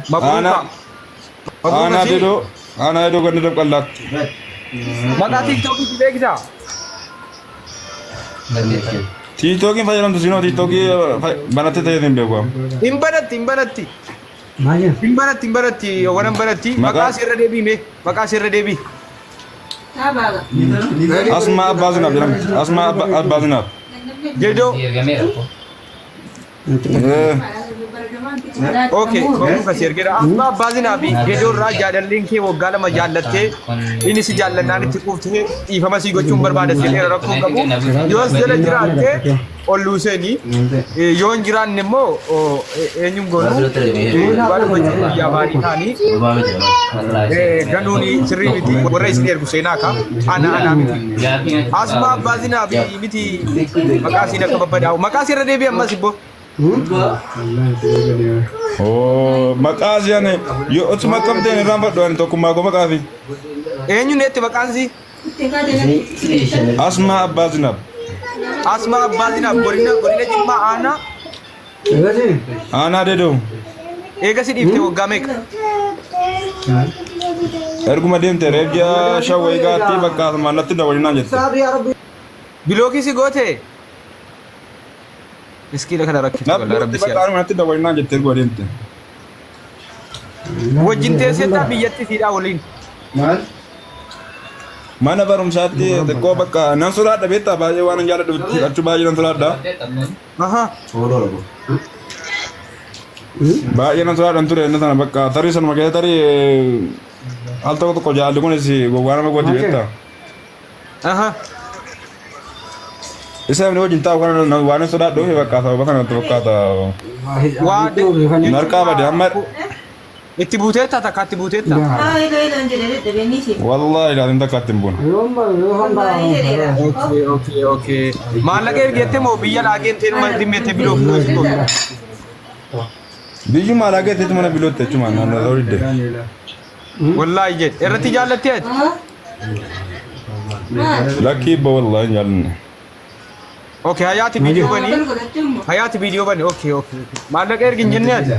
Mabruuka. Aanaa Mabruuka aanaa si. Dedoo aanaa Dedoo ganda Dabqallaatti. Maqaa TikTokii si beektaa? Tiiktookiin fayyadamtu siinoo tiiktookii banattee ta'ee hin beeku. Hin banatti hin banatti. Hin banatti hin banatti waan banatti. Maqaa- Maqaa sirra deebii mee? Maqaa sirra deebii. Asmaa Abbaa Zinaab jedhamti. Asmaa Abbaa Zinaab. Dedoo. Eh, Okay, mabruuka si ergeera. Asmaa Abbaa Zinaabi Dedoo irraa jaalalleen kee waggaa 2 jaallattee inni si jaallannaan itti quuftee dhiifama sii gochuun barbaada jedheera rakkoo hin qabu. Yoos jala jiraatte ol luuseeni. Yoo hin jiraanne immoo eenyuun goonu dhugaa dubbachuu guyyaa baarii taanii ganuun sirrii miti warra isin ergu seenaa ka ana anaa miti. Asmaa Abbaa Zinaabi miti maqaa isiin akka babbadaa'u maqaa isii irra deebi'i ammas ibbo. Oo, maqaa si ani yoo otuma akkam ta'e irraan fadhu ani tokkummaa koo maqaa fi. Eenyu neetti maqaan isii? Asmaa Abbaa Zinaab. Asmaa Abbaa Zinaab godina Jimmaa aanaa Aanaa Dedoo. eega si dhiifte waggaa meeqa? Erguma deemte reef ji'a 5 wayii gaatti bakka asumaan natti dabalinaan jette. Bilookii si goote? Miskiina kana rakkitu Natti walaa rabbi si bakka arga. natti dabalinaan jette erguma deemte. Wajjin teesseettaa biyyatti siidhaa waliin. Mana barumsaatti xiqqoo bakka nan sodaadha beektaa baay'ee waan hin jaalladhu hidhachuu baay'ee nan sodaadha. Aha. Baay'ee nan sodaadhan ture inni sana bakka tarii sanuma keessa tarii al tokko tokko jaalli kunis gowwaa nama gooti beektaa. Aha. Isa namni wajjin taa'u kana waan hin sodaadhuuf bakka sababa kanatti fakkaata. Waa Narqaa bade amma itti buuteetta takka itti buuteetta. Wallaahi ilaalin takka itti hin buune. Okay. Maallaqa ergeette moo biyya laageen mana dhimmeette biloo fi goote? Biyyuma alaa geetteetti mana bilootti jechuudha naannoo ta'uu didde. Wallaahi jedhe. Irratti jaallattee ati? Lakkii ibba wallaahi hin jaallanne. Okay, hayaati viidiyoo bani. Hayaati viidiyoo bani. Okay. Maallaqa ergi hin jennee ati?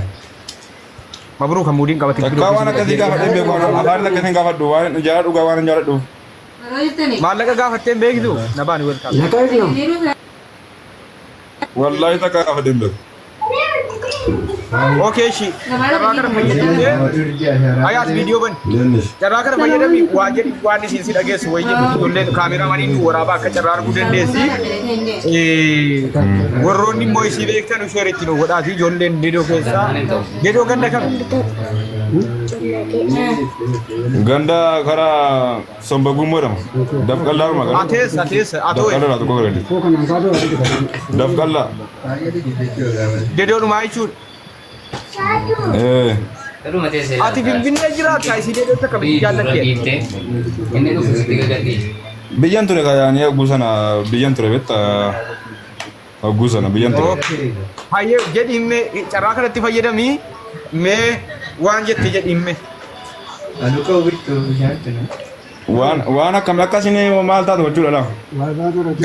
Mabruuka muudiin qabate. Takkaa waan akkasii gaafadhee beeku afaan akkasiin gaafadhu waan jaaladhu gaa waan hin jaaladhuuf. Maallaqa gaafattee hin beektu? Nabaan welcome. Wallaahi takkaa gaafadhee hin beeku. Okay, shi. Carraa kana fayyadamtee hayaat viidiyoo bani. Carraa kana fayyadami waa jedhi waan isin si dhageessu wayii jedhi ijoolleen kaameeraamaniin nu waraabaa akka carraa arguu dandeessi. Warroonni immoo isii beektan ishee itti nu godhaati ijoolleen dedoo keessaa. Dedoo ganda kam? Ganda karaa Somba Gummoo jedhama. Dafqallaadhuma gara. Ateessa ateessa atoo Dafqallaa irraa tokko gara gadi. Dafqallaa. Dedoodhumaa jechuudha. Ee. Ati Finfinnee jiraatta isii dedootti akkamitti jaallatte? Biyyan ture kayaanii hogguu sana biyyan ture beektaa hogguu sana biyyan ture. Okay. Hayyee jedhi mee carraa kanatti fayyadamii mee waan jette jedhi mee. Waan waan akkam akkasiin maal taatu jechuudha laa.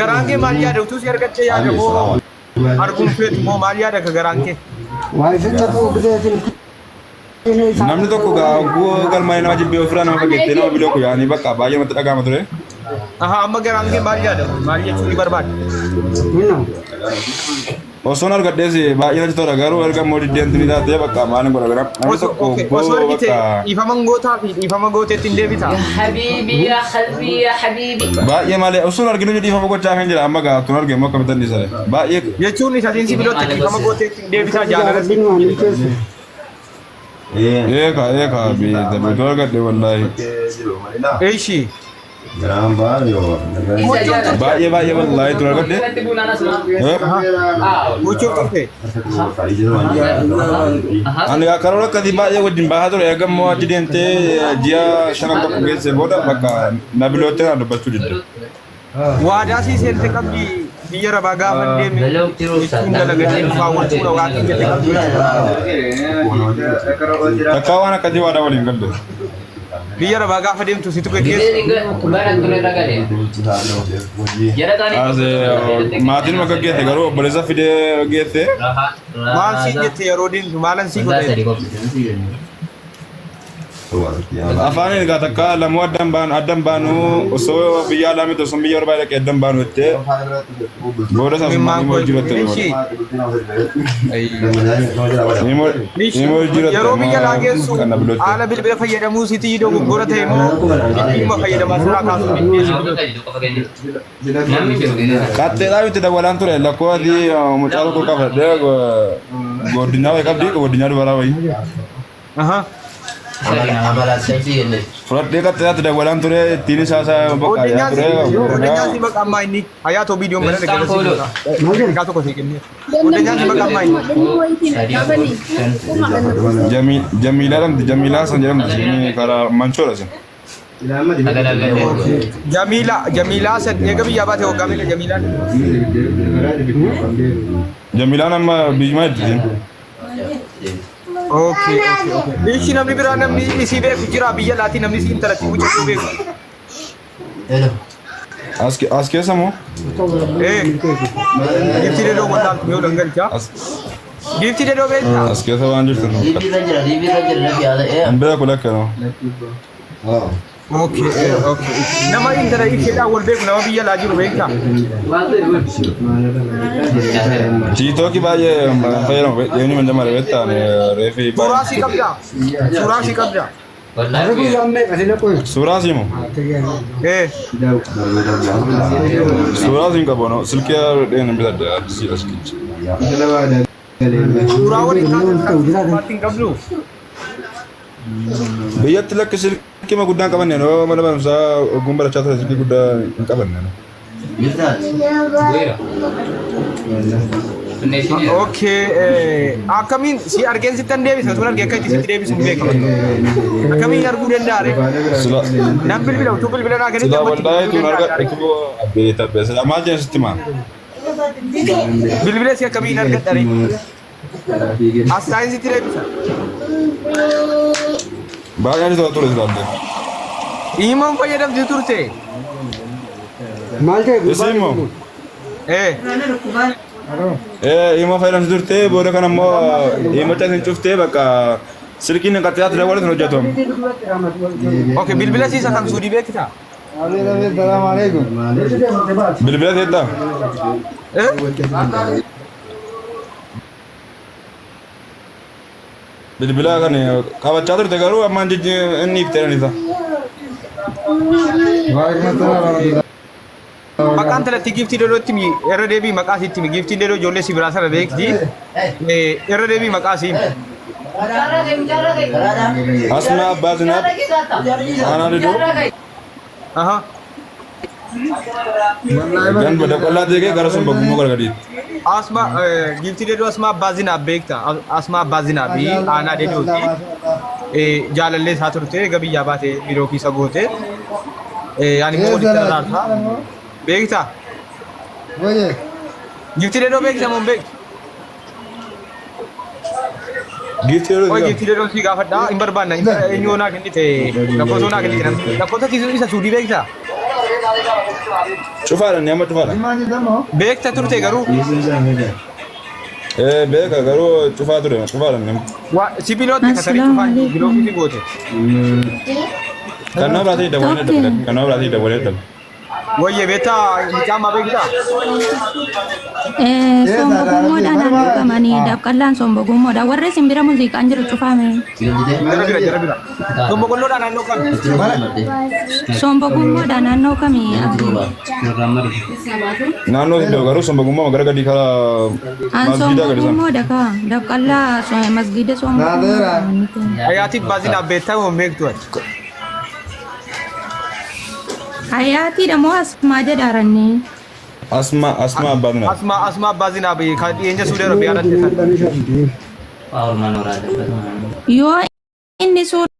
Garaan kee maal yaada utuu si argachee yaada moo arguun feetu moo maal yaada ka garaan kee? Namni tokko gaa hogguu galmaa'ee nama jibbee ofirraa nama fageessee nama biloo yaanii bakka baay'ee namatti dhaga'ama ture. Aha amma garaan kee maal yaada maal jechuu ni barbaada? Osoon argadhees baay'ee natti tola garuu erga immoo diddeen ni taatee bakka maal godha gara namni Osoo tokko okay, hogguu osoo argite bakka dhiifama gootaa fi dhiifama gooteetti hin deebitaa? حبيبي يا قلبي يا حبيبي baay'ee malee osoon arginu dhiifama gochaa kan jira amma gaa tun arge immoo akkamitti anniisare baay'ee Jechuun isatiin si bilotti dhiifama gooteetti hin deebitaa jaalala si. Eeka eeka bituu argadhe wallaahi. Eeshi. Baay'ee baay'ee wallaahi tun argadhe. Gochuuf turte. Ani karoora akkasii baay'ee wajjin bahaa ture erga immoo achi deemtee ji'a shanan tokko geesse booda bakka na biloottee na dubbachuu didde. Waadaa sii seente qabdi biyya rabaa gaafa deeme jechuun dalagatee dhufaa wal fuudha waaqni jette qabdi. Takkaa waan akkasii waadaa waliin galle. Biyya arabaa gaafa deemtu situ geggeessa. As maatiin bakka geesse garuu obboleessa fidee geesse. Maal siin jette yeroo deemtu maalan sii godhe? Afaan egaa takka lamuu addan baanu addan baanu osoo biyya alaa miti osoo biyya barbaa dhaqee addan baanu jettee booda isaa Mimmaan immoo koo jiratte ishii. immoo jiratte Yeroo biyya alaa geessu kan na bilotte. haala bilbila fayyadamuu sitii dogoggora ta'e moo dhimma fayyadamaa sirraa kaasuu dandeessu? Qaxxeedhaa miti dawwalaan ture lakkoofsi mucaa tokko qabadhee godinaa wayii qabdi godinaa dubaraa wayii. Aha. Fudhadhee qaxxeedhaatti dawwalaan ture ittiin isaa isaa bakka yaa ture. Godinyaa si maqaa ammaa inni hayaa too viidiyoon mana dhaggeeffatu si godha. Daqiiqaa tokko sii kennee. Godinyaa si maqaa ammaa inni. Jamiilaa jedhamti Jamiilaa san jedhamti isheen karaa manchoodha isin. Jamiila Jamiilaa san eega biyyaa baate waggaa meeqa Jamiilaan? Jamiilaan amma biyyumaa jirti isheen. Okay, okay, okay. Ishii namni biraa namni isii beeku jira biyya laatii namni isii intalatti mucayyoo beeku. As keessa moo? Eh, giiftii dedoo wallaan yoo dangalcha. As Giiftii dedoo beektaa? as keessa waan jirtu nu fakkaata. Hin beeku lakka noo. Okay, okay. Nama intala isheedhaan wal beeku nama biyya laa jiru beektaa? Tiiktookii baay'ee fayyadamu eenyu manjamara beektaa reefi Suuraa sii qabdaa? Suuraa sii qabdaa? Suuraa siimu Eh, suuraa siin qabu no silkii dheen bitadde addisii as kichi. Suuraa waliin kaasuu hin qabdu? Biyyatti lakki silkii guddaan qabanne no mana barumsaa ogummaa barachaa ture silkii guddaa hin qabanne no. Okay, akkamiin si argeen sittan deebisa tun argee akka itti sitti deebisu hin beekamu. Akkamiin arguu danda'a ree? Sila Nan bilbila utuu bilbila naa kennite sila ammatti wallaahi bilbiluu tun danda'a argadhe ree? kiboo abbeet abbee sila maal jedhan sitti maa? Bilbila si akkamiin argadha ree? As saayinsitti deebisa. Baay'ee tola ture silaatte. Imoon fayyadamti turte. Maal ta'e Isin immoo Eh, Imo fayyadamti turte booda kan ammoo imo casin cuftee bakka silkiin qaxxaatti dawwalatu hojjetu. Okay, bilbila siisa kan suudii beektaa? Bilbila teettaa? Eh? Bilbila kan qabachaa turte garuu ammaan inni ifteeran isa. Maqaan talatti giiftii dedootti mi irra deebii maqaa sitti mi giiftiin dedoo ijoollee si biraa sana beekti. Irra deebii maqaa sii. Asmaa Abbaa Zinaab Aanaa Didoo Aha. gan badaqollaa deegee gara sun baggummoo gara gadiitti. Asma giiftii dedoo Asmaa Abbaa Zinaab beekta. Asmaa Abbaa Zinaab aanaa dedooti. Jaalallee isaa turte egaa biyyaa baate biroo keessa goote. Ani immoo walitti araarsa. Beekta? Giiftii dedoo beekta moo hin beektu? Giiftii Oi yeroo giiftii dedoo si gaafadha hin barbaanna eenyu naa kennite lakkoofsa naa kennite lakkoofsa isa suudii beekta? Cufaadha inni amma cufaadha. Beekta turte garuu Beeka garuu cufaa ture cufaadha inni amma. Sibiilota kasarii cufaa bilookii goote. Kan nama biraatii dawwalee dabale kan nama biraatii dawwalee dabale. Wayye beektaa mucaa beektaa? Sombogummoodhaan argamanii dabqallaan sombogummoodha. Warri simbira muuziqaan jiru cufame. Jara bira jara bira. Sombogolloodhaan naannoo kami? Sombogummoodhaan naannoo kamii abdii? Naannoo iddoo garuu sombogummaa gara gadii karaa An masgiidaa gadi sana. sombogummoodha kaa. Dabqallaa masgiida sombogummoodha. Hayaatiif baazinaaf beektaa moo hin beektu ati? Hayaatiidha moo asmaa jedhaaranni? Asma Asma Abbaa Zinaab. Asmaa Asmaa Abbaa Zinaab kan dhiyeenya Suudii Arabiyaa irratti san. Yoo inni suura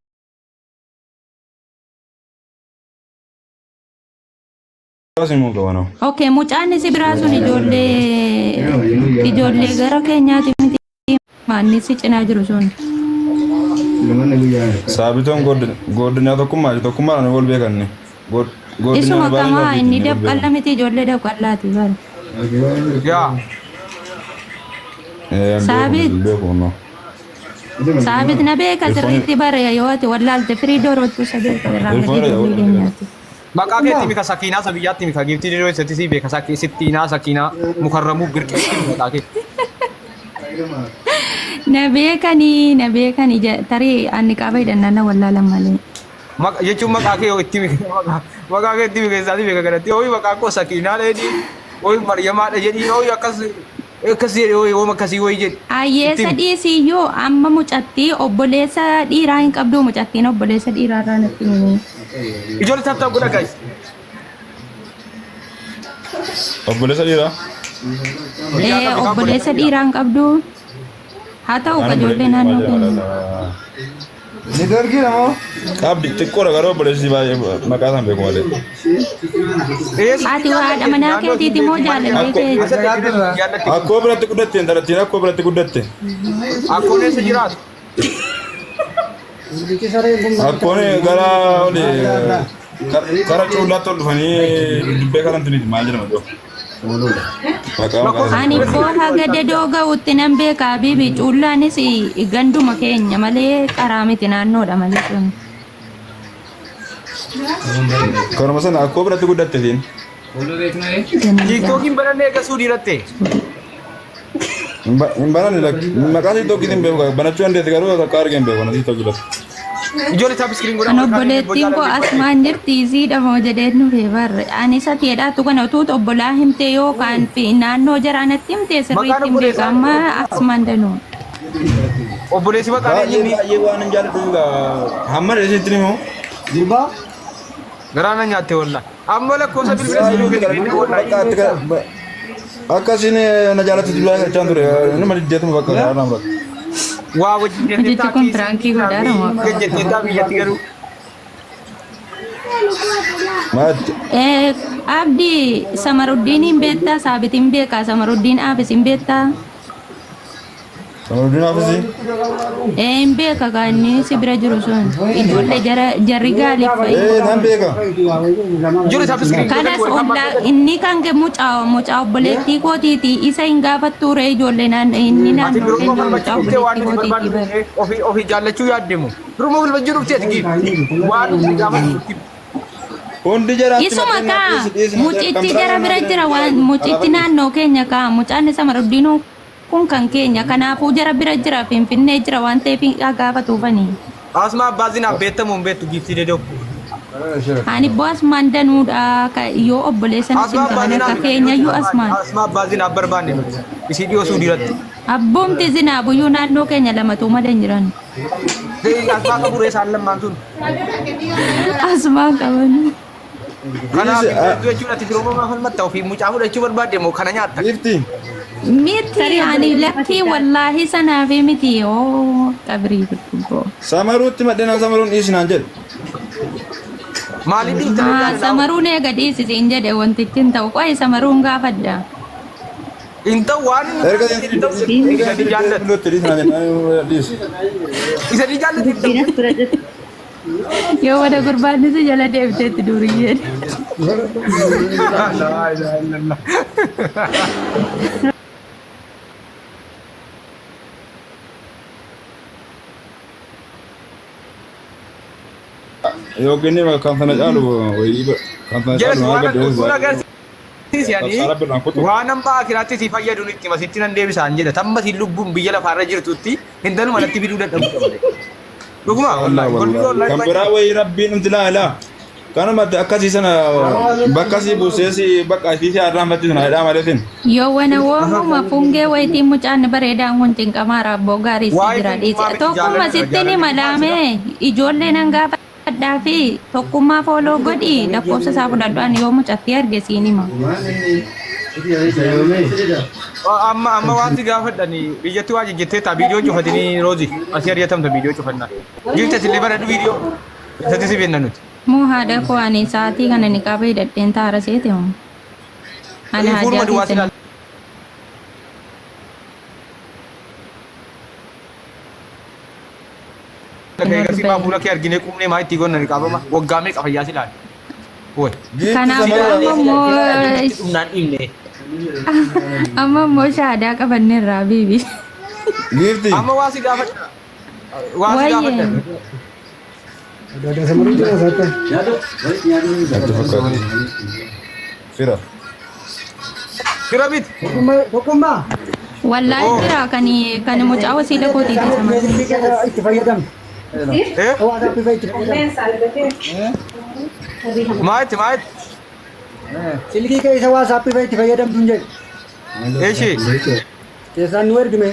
Simuu qaba noo. Okay, mucaan si biraa sun ijoollee ijoollee gara keenyaati miti. Manni si cinaa jiru sun. Saabitoon goodinaa tokkummaa tokkummaadhaan wal beekanne. Goodinaa Isuma baay'ee kamaa inni wal beekan. dabqalla miti ijoollee dabqallaati bara. Yaa. Saabit. Beeku no. Saabit na beeka sirriitti bare yoo ati wallaalte firii doorottu isa beeka irraa Ilfoon madii irra dubbii keenyaati. Maqaa keetti mika sakiinaa isa biyyaatti mika giiftii dirree isatti si beeka sittiinaa sakiinaa mukarramuu birqeetti maqaa kee. Na beekanii na beekanii tarii ani qaba hidhannaan na wallaalan malee. Jechuun maqaa kee itti mika maqaa kee itti mika isaati beeka kanatti ooyi maqaa koo sakiinaa dheedhi ooyi maryamaadha jedhi ooyi akkas akkas jedhi ooyi wooma akkasii ooyi jedhi. Ayyeessa dhiisiyyuu amma mucattii obboleessa dhiiraa hin qabdu mucattiin obboleessa dhiiraa irraa natti himi. Ijoollee tap tap godha guys. Obboleessa dhiiraa. Ee obboleessa dhiiraa hin qabdu. Haa ta'u ijoollee naannoo keenya. Neetwoorkii namoo? Qabdi xiqqoodha garuu obboleessi baay'ee maqaa isaan beeku malee. Ati haadha manaa keetiiti moo jaalallee keeti? Akkoo biratti guddatte intalattiin akkoo biratti guddatte. Akkoon eessa jiraatu? Akkoon gara oli kara cuullaatti ol dhufanii dubbee karantiin maal jedhama iddoo. Maqaa maqaa Ani ibboo haga dadoo ga'utti nan beeka Habiibi cuullaanis ganduma keenya malee qaraa miti naannoodha malee sun. Kanuma sana akkoo biratti guddatte siin. Tiiktookiin banannee eega suudii irratti. Hin bananne lakki maqaa tiiktookiin hin beeku banachuu dandeesse garuu takka argee hin beeku na tiiktookii lafa. Ijoollee tap screen godhaa. An obboleettiin koo asumaan jirti isiidha moo jedheen dhufee barre. Ani isa teedhaatu kana utuu obbolaa himtee yookaan fi naannoo jaraa natti himtee sirriitti hin beeku amma asumaan danuu. Obboleessi maqaan Baay'ee eenyu? baay'ee waan hin jaalladhu egaa hamma isitti ni moo. Gurbaa Garaa na nyaatte wallah. Amma lakkoofsa bilbila siinuu kennu wallah. Akkasiin na jaalatti dullaa jechaan ture nama diddeetuma bakka garaa nama bakka. Waa wajjin Jechi kun piraankii godhaara moo? Jettee taa biyyatti garuu. Maatti Abdii Samaruddiin hin beektaa Saabitiin hin beekaa Samaruddiin Aafis hin beektaa? Samaruddin Haafisi. Ee hin beeka kan inni si bira jiru sun ijoollee jara jarri gaaliif fa'i. Ee nan beeka. Ijoollee tap screen Kanas ollaa inni kan ke mucaa mucaa obboleettii kootiiti isa hin gaafattu ree ijoollee naan inni Ati naannoo biruma keenya mucaa falmachuu dhuftee waan obboleettii nuti kootiiti bara. barbaannu ofii ofii jaallachuu yaaddemu. Biruma falmachuu dhuftee ati giif. Waan nuti gaafatu Hundi jaraatti Isuma kaa mucichi jara bira jira waan mucichi naannoo keenya kaa mucaan isa maruddiinuu kun kan keenya kanaafuu jara bira jira finfinnee jira waan ta'eef haa gaafatuufani. Asuma abbaa zinaaf beektamu hin beektu giiftii dedoo. Ani ibboo asmaan danuudha yoo obboleessa natti Asuma hin abbaa ta'an akka zinaaf keenyayyuu asmaan. Asuma abbaa zinaaf barbaanne nuti. Isii dhiyoo suudiiratti. Abboomti zinaabuyyuu naannoo keenya lamatu malee hin jiran. Asmaa qaburee isaan lammaan sun. Asmaan qaban. Kanaaf beektu jechuun ati firuma maa falmatta ofii mucaa fudhachuu barbaadde moo kana nyaatta? Giifti. Miti ani lakkii wallaahi sanaafi miti oo qabrii gurgubboo. Samaruutti maddeen samaruun dhiisinaan jedhe. Maaliif dhiifta? Haa samaruun eega dhiisisiin jedhe wantichi hin ta'u qo'e samaruun gaafadha. Hin ta'u waan Erga hin ta'u isa ni jaallatu. Lutti dhiisinaan jedhe dhiisi. Isa ni jaallatu hin ta'u. Yoo wada gurbaan si jala deemteetti duriyyeen. Laa ilaaha illallah. Yookiin kan sana caalu wayii kan sana Jelas caalu maal waan gaddeessa. kun agarsiisi ani waan hambaa akiraatti si fayyadu itti masitti nan deebisaan jedha tamma si lubbuun biyya lafaarra jirtutti hintaluma natti fiduu dadhabu qabde. Dhuguma Wallahi wallahi. Kan biraa wayii rabbiin nuti laa Kanuma akkasii sana bakka si buusee si bakka asii si arraanfatti sana hidhaa malee sin. Yoo wana woomuma fungee wayitiin mucaan bareedaan kun cinqamaa raabboo gaarii si Waa'ee jira dhiisi. miti Tokkummaa jaalladha, sitti ni jaalladha. malaame ijoollee nan gaafadhaa fi tokkummaa fooloo godhi lakkoofsa isaa fudhadhu ani yoo mucattii arge siin hima. Amma amma wanti gaafadhani biyyatti waa jejjettee taa viidiyoo cufatanii roozi asii ari'atamta viidiyoo cufannaa. Jirti asillee baradhu viidiyoo. Isatti si beekna nuti. Moo haadha koo ani sa'aatii kana ni qabee hidhadheen taara seete moo? Ani Fuuluma haajaa duwwaa si keessan. kee eegasii maa fuula kee arginee quubnee maa itti gonna niqaabama waggaa meeqa fayyaa si ilaali. Woy. Giifti Kanaaf samaruu amma immoo Dhumnaan dhiibne. amma immoo shaadaa qabanneerra habiibi. Giifti. Amma waa si gaafadha. Waa si Wayyee. gaafadha. Dada samaruu jira saakka. Natti fakkaate. Fira. Fira miti. Tokkummaa. Wallaahi Oh. jira kan kan mucaa wasiila kootiiti sama. Itti fayyadamte. Eh? WhatsApp fa'a itti fayyadamte. Maa itti maa itti. Silkii keessa WhatsApp fa'a itti fayyadamtu hin jedhu. Eeshi. Keessaan nu ergime.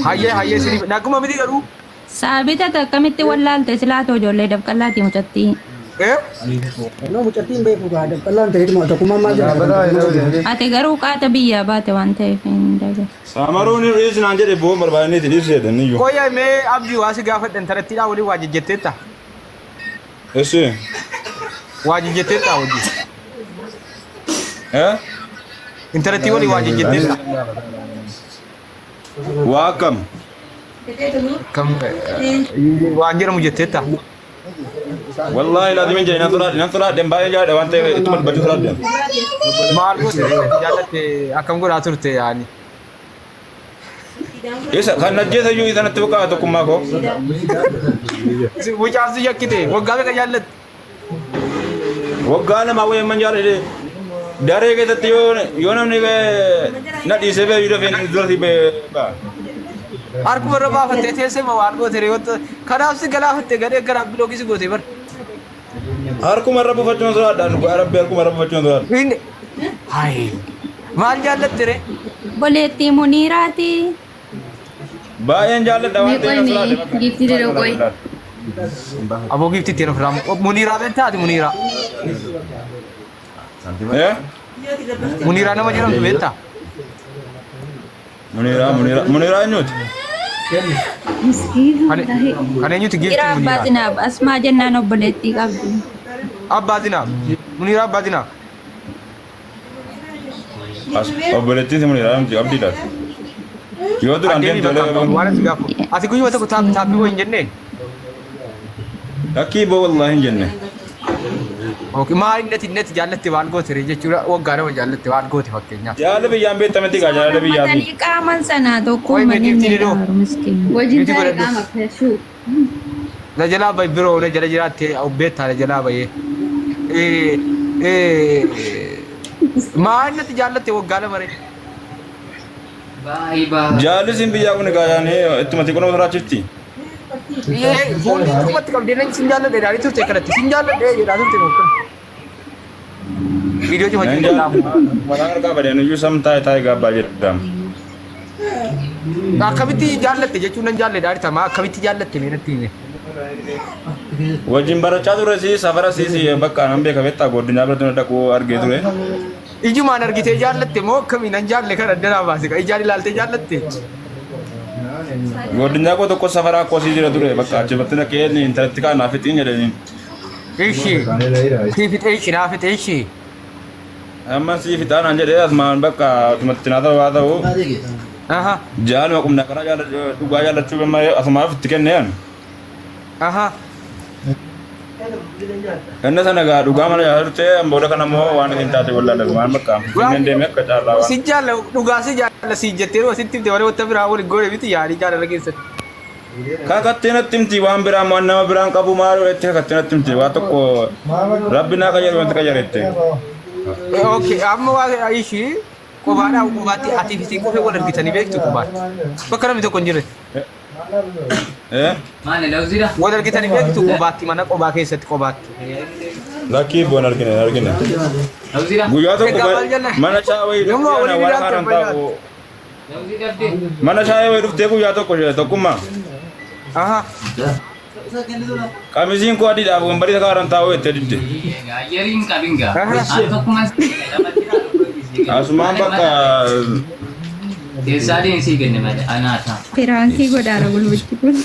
Hayyee hayyee siniif naguma miti garuu. Saabita akkamitti wallaalte silaatoo ijoollee dafqallaati mucattii. Eh? No mucattiin beeku gaa dafqallaan ta'eetuma tokkummaan maal jedha. Ati garuu qaata biyyaa baate waan ta'eef hin dagatu. Samaruun dhiisi naan jedhe bu'uun barbaadaniiti dhiisi jedhan iyyuu. Qoyya mee abdii waa si gaafadhan tarattiidhaa waliin waa jejjetteetta. Eshi. Waa jejjetteetta wajjin. Eh? Intalattii waliin waa jejjetteetta. Waa akkam? Kam waan jedhamu jetteetta. Wallaahi laazim jedhe nan sodaadhe nan sodaadhe baay'ee jaadhe waan ta'eef ittuma dubbachuu sodaadhe. Maal gosa jaallatte akkam godhaa turte yaani. Isa kan ajjeese iyyuu isa natti fakkaata tokkummaa koo. Mucaan si yakkite waggaa meeqa jaallatte? Waggaa lama wayii man jaalladhe. Daree keessatti yoo yoo namni na dhiisee bee yoo dafee dura si bee ba'a. Harkuma irra baafattee teessee ma waan goote reewwatta. Kanaaf si galaafatte gadhee kanaaf bilookii si goote bar. Harkuma irra buufachuun sodaadha dhugaa rabbi harkuma irra buufachuun sodaadha. Inni hayi maal jaallatte ree? Obboleettii Muniiraati. Baay'een jaalladha waan ta'eef Mee sodaadhe. qoy mee giiftii dedoo qoy. Aboo giiftii ittiin ofirraa Muniiraa beektaa ati Muniiraa? Eh? Muniiraa nama jedhamtu beektaa? Muniiraa Muniiraa Muniiraa eenyuti? Miskiin Kan kan eenyuti giiftii Dhiira abbaa Muniiraa? zinaab asmaa jennaan obboleettii qabdi. Abbaa zinaab. Muniiraa abbaa zinaab. As obboleettiin Muniiraa miti abdiidha. Yoo duraan Adeemi deemte bakka waan asi gaafu. Ati guyyuma tokko taap taappii wayi hin jennee? Lakkii boo wallaahi hin jenne. Okay, maal inni natti jaallatte waan goote ree jechuudha waggaa nama jaallatte waan goote fakkeenyaaf. Jaalala biyyaan beektametti gaa jaalala biyyaa fi. Matanii qaaman sanaa tokko Qoy mee manni giiftii dedoo. miidhaaru miskiin. Wajjin Miti taa'e godhadhu. qaama feeshuu. Na jalaa bahi biroo na jala jiraatte beektaa na jalaa bahee. Maal natti jaallatte waggaa lama ree? Baay'ee baay'ee. Jaalli siin biyyaa kun egaa yaani ittuma xiqqoo nama sodaachifti. Fuulli dhumatti qabdee nan sin jaalladhe jedhaa turte kanatti sin jaalladhe jedhaa turte mokkon. Viidiyoo cufa Nan jiru jaalladha. Mataa harkaa badeen iyyuu sam taa'e taa'e gaabbaa jedhama. Akkamitti jaallatte jechuun nan jaalladhe jedhaa maa akkamitti jaallatte mee natti hime. Wajjin barachaa ture si safara si si bakka nan beeka beektaa godinaa biratti na dhaquu argee ture. Ijumaan argitee jaallatte moo akkamii nan jaalle kan addanaa baase kan ijaan ilaaltee jaallatte. Godinaa koo tokko safara akkoo si jira ture bakka achumatti dhaqee intalatti kaan naaf fixiin jedhanii. Ishi si fixee ishi naa fixee ishi. Amma si fixaa naan jedhee asumaan bakka achumatti naa ta'u haa ta'u. Aha Jaaluma qubna karaa dhugaa jaallachuu asumaaf itti kenneen. aha. Inni sana gaa dhugaa mana jaallatee booda kana immoo waan isin taate wallaalan waan bakka finneen deemee akka caallaa waan. Si jaalla dhugaa si jaalla si jettee sitti himte malee wanta biraa waliin goone miti yaadii jaalala keessatti. Kakattee natti himti waan biraa waan nama biraan qabu maal jettee kakattee natti himti waan tokko rabbi naa qajeelu wanti qajeelette. Okay, amma waa ishii qobaadhaa qobaatti ati fi qofee wal argitanii beektu qobaatti. Bakka namni tokko hin jirre. Eh? Maali lawziidha? Wal argitanii beektu qobaatti mana qobaa keessatti qobaatti. Lakkii boon argine argine. Lawziidha? Guyyaa tokko Egaa maal jenna? mana shaayii wayii Yommuu dhuftee waliin waan jiraattan haaraan fayyaa. taa'u. Lawzii dhabdee? Mana shaayii wayii dhuftee guyyaa tokko tokkummaa. Aha. Qamisiin koo adiidhaaf wambarii haaraan taa'u jettee didde. Ayyariin qabin gaa. Aha. An tokkuma Asumaan bakka Keessaa deemsii kenne malee anaa ta'a. Piraankii godhaara gulbichi kun.